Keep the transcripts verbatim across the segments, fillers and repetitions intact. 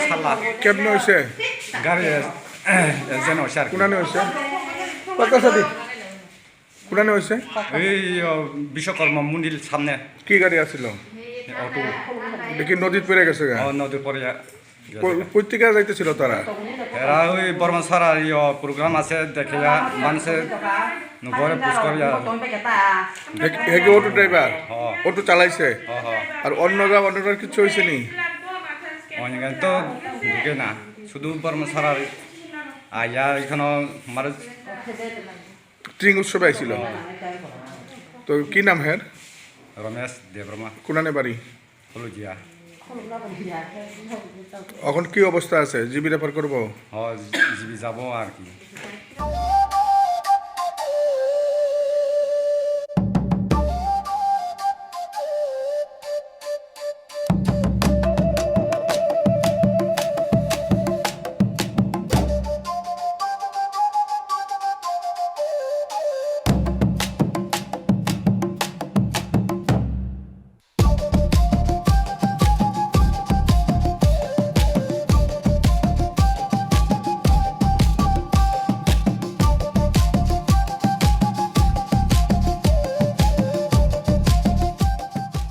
Sala. কেমনে হয়েছে? গাড়ি, এ, এ, যেন হয়েছে আর কি। কোনানে হয়েছে? কথা সাথে। কোনানে হয়েছে? এই, ও, বিশ্বকর্মা মন্দির সামনে। কি গাড়ি আছিল? অটো। দেখি নদীত পড়ে গেছে গা? ও, নদীর পরে গেছে। কো-, কই থেকে যাইতেছিল তারা? এরা ওই বর্মন সারা, ইয়ো, প্রোগ্রাম আছে, দেখে মানুষে ঘরে পুশ করে আর। হে, হে কি অটো ড্রাইভার? হ্যাঁ। অটো চালাইছে? হ্যাঁ, হ্যাঁ। আর অন্যরা, অন্যরা কিছু হয়েছে নি? অনেকে তো ঢুকে না, শুধু বর্মন সারা আয়া এখানে মারে। ট্রিং উৎসবে আইছিল। হ্যাঁ। তো কি নাম হের? রমেশ দেববর্মা। কোনানে বাড়ি? হলুজিয়া। এখন কি অবস্থা আছে? জিবি রেফার করবো? হ্যাঁ, জিবি যাবো আর কি।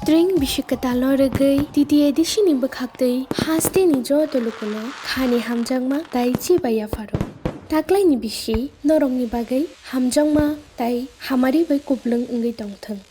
Tring bisi kwtal no rwgwi T T A D C ni bwkhaktwi haste ni joto lukuno khani hamjakma tai chibai yapharo. Taklaini bisi norokni bagwi hamjakma tai hamari bai kuplung wngwi tongthwng.